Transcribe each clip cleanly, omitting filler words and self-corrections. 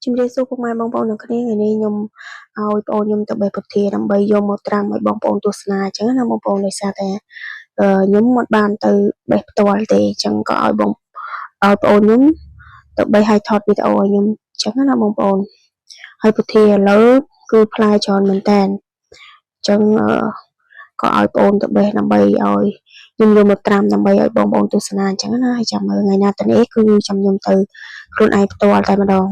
ជំរាបសួរពុកម៉ែបងប្អូនទាំងគ្នាថ្ងៃនេះខ្ញុំឲ្យបងប្អូនខ្ញុំទៅបេះពុធាដើម្បីយកមកត្រាំឲ្យបងប្អូនទស្សនាអញ្ចឹងណាបងប្អូនដោយសារតែខ្ញុំមិនបានទៅបេះផ្ទាល់ទេអញ្ចឹងក៏ឲ្យបងឲ្យបងប្អូនខ្ញុំទៅបេះឲ្យថតវីដេអូឲ្យខ្ញុំអញ្ចឹងណាបងប្អូនហើយពុធាឥឡូវគឺផ្លែច្រើនមែនតើអញ្ចឹងក៏ឲ្យបងប្អូនទៅបេះដើម្បីឲ្យខ្ញុំយកមកត្រាំដើម្បីឲ្យបងប្អូនទស្សនាអញ្ចឹងណាហើយចាំមើលថ្ងៃណាទៅនេះគឺចាំខ្ញុំទៅខ្លួនឯងផ្ទាល់តែម្ដង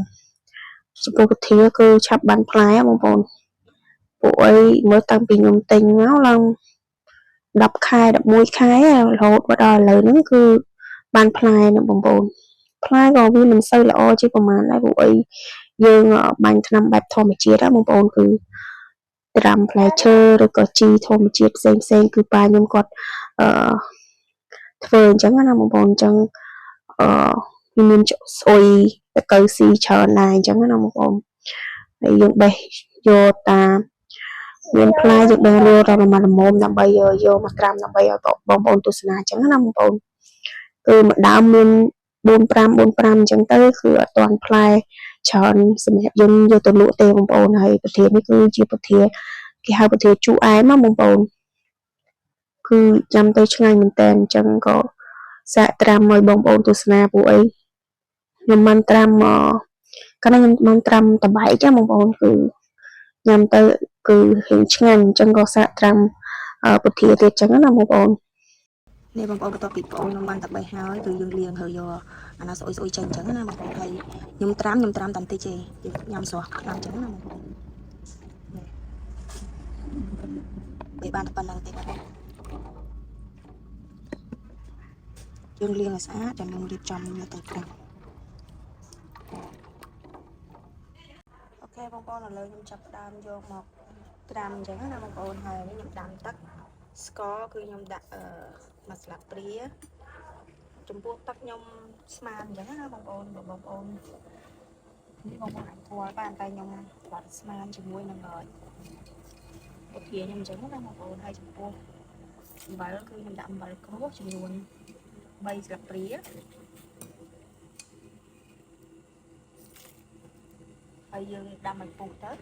ចំពោះពុធាគឺឆាប់បានផ្លែបងប្អូនពួកអីមើលតាំងពីខ្ញុំទិញមកឡើង10ខែ11ខែរហូតមកដល់ឥឡូវហ្នឹងគឺបានផ្លែណាបងប្អូនផ្លែក៏វាមិនសូវល្អជាប្រហែលដែរពួកអីយើងបាញ់ថ្នាំបែបធម្មជាតិណាបងប្អូនគឺត្រាំផ្លែឈើឬក៏ជីធម្មជាតិផ្សេងផ្សេងគឺប៉ាខ្ញុំគាត់អឺធ្វើអញ្ចឹងណាបងប្អូនអញ្ចឹងអឺវាមានស្អុយតកៅស៊ីច្រើនដែរអញ្ចឹងណាបងប្អូនហើយយើងបេះយកតាមានផ្លែយើងបេះរាល់ដល់មួយល្មមដើម្បីយកមកត្រាំដើម្បីឲ្យបងប្អូនទស្សនាអញ្ចឹងណាបងប្អូនគឺមួយដើមមាន4 5 4 5អញ្ចឹងទៅគឺអត់ទាន់ផ្លែច្រើនសម្រាប់យើងយកទៅលក់ទេបងប្អូនហើយប្រធាននេះគឺជាប្រធានគេហៅប្រធានជូរអែមណាបងប្អូនគឺចាំទៅឆ្ងាញ់មែនតើអញ្ចឹងក៏សាកត្រាំឲ្យបងប្អូនទស្សនាពួកអីខ្ញុំបានត្រាំមកកាលនោះខ្ញុំបានត្រាំតបែកចាបងប្អូនគឺញ៉ាំទៅគឺរៀងឆ្ងាញ់អញ្ចឹងក៏សាកត្រាំពុធាទៀតអញ្ចឹងណាបងប្អូន នេះបងប្អូនបន្ទាប់ពីបងខ្ញុំបានតបេះហើយគឺយើងលាងហើយយកអាណាស្អុយស្អុយចេញអញ្ចឹងណាបងប្អូនហើយខ្ញុំត្រាំខ្ញុំត្រាំតាន់តិចទេយើងញ៉ាំស្រស់ខ្លាំងអញ្ចឹងណាបងប្អូននេះពេលបានតែប៉ុណ្្នឹងទេបងប្អូនយើងលាងឲ្យស្អាតចាំខ្ញុំរៀបចំយកទៅត្រាំOK បងប្អូនឥឡូវខ្ញុំចាប់ផ្ដើមយកមកត្រាំអញ្ចឹងណាបងប្អូនហើយនេះខ្ញុំដាំទឹកស្ករគឺខ្ញុំដាក់អឺមួយស្លាបព្រាចំពោះទឹកខ្ញុំស្មានអញ្ចឹងណាបងប្អូនបងប្អូននេះបងប្អូនអាចស្គាល់បានតែខ្ញុំគាត់ស្មានជាមួយនឹងពុធាខ្ញុំអញ្ចឹងណាបងប្អូនហើយចំពោះអំបិលគឺខ្ញុំដាក់អំបិលក្រួសចំនួន3ស្លាបព្រាហើយយើងដាំឲ្យពុះទៅ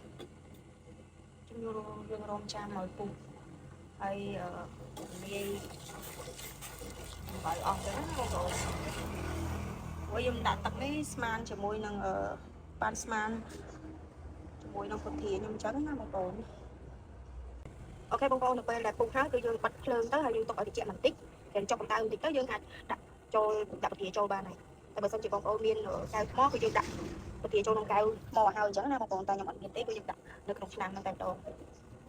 ជំនួសយើងរងចាំឲ្យពុះហើយលាយអំបិលអស់ទៅណាបងប្អូនព្រោះខ្ញុំដាក់ទឹកនេះស្មានជាមួយនឹងបានស្មានជាមួយនឹងពុធាខ្ញុំអញ្ចឹងណាបងប្អូន OK បងប្អូននៅពេលដែលពុះហើយគឺយើងបិទភ្លើងទៅហើយយើងទុកឲ្យត្រជាក់បន្តិចគេចុះកម្ដៅបន្តិចទៅយើងអាចដាក់ចូលដាក់ពធាចូលបានហើយតែបើសិនជាបងប្អូនមានកែវថ្មគឺយើងដាក់ពធាចូលក្នុងកែវថ្មឲ្យហើយអញ្ចឹងណាបងប្អូនតែខ្ញុំអត់មានទេគឺយើងដាក់នៅក្នុងឆ្នាំងហ្នឹងតែម្ដង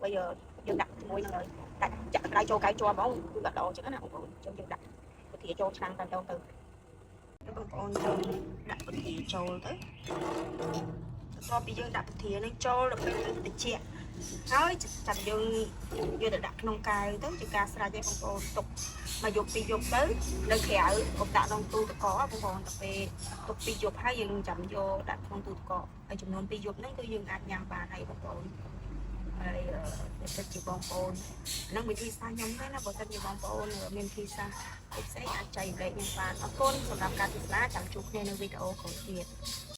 បើយើងដាក់ជាមួយនឹងដាក់ចាក់កម្ដៅចូលកែវជាប់ហ្មងគឺអត់ល្អអញ្ចឹងណាបងប្អូនអញ្ចឹងយើងដាក់ពធាចូលឆ្នាំងតែម្ដងទៅបងប្អូនចូលដាក់ពធាចូលទៅបន្ទាប់ពីយើងដាក់ពធានឹងចូលដល់ពេលយើងត្រជាក់ហើយចាំយើងយកទៅដាក់ក្នុងកែវទៅជាការស្រេចឯងបងប្អូនទុកមួយយប់ពីរយប់ទៅនៅក្រៅកុំដាក់ក្នុងទូទឹកកកបងប្អូនទៅពេលទុកពីរយប់ហើយយើងចាំយកដាក់ក្នុងទូទឹកកកហើយចំនួនពីរយប់ហ្នឹងគឺយើងអាចញ៉ាំបានហើយបងប្អូនហើយបើសិនជាបងប្អូនហ្នឹងវិធីសាស្ត្រខ្ញុំទេណាបើសិនជាបងប្អូនមានវិធីសាស្ត្រផ្សេងៗអាចចែករំលែកខ្ញុំបានអរគុណសម្រាប់ការទស្សនាចាំជួបគ្នានៅវីដេអូក្រោយទៀត។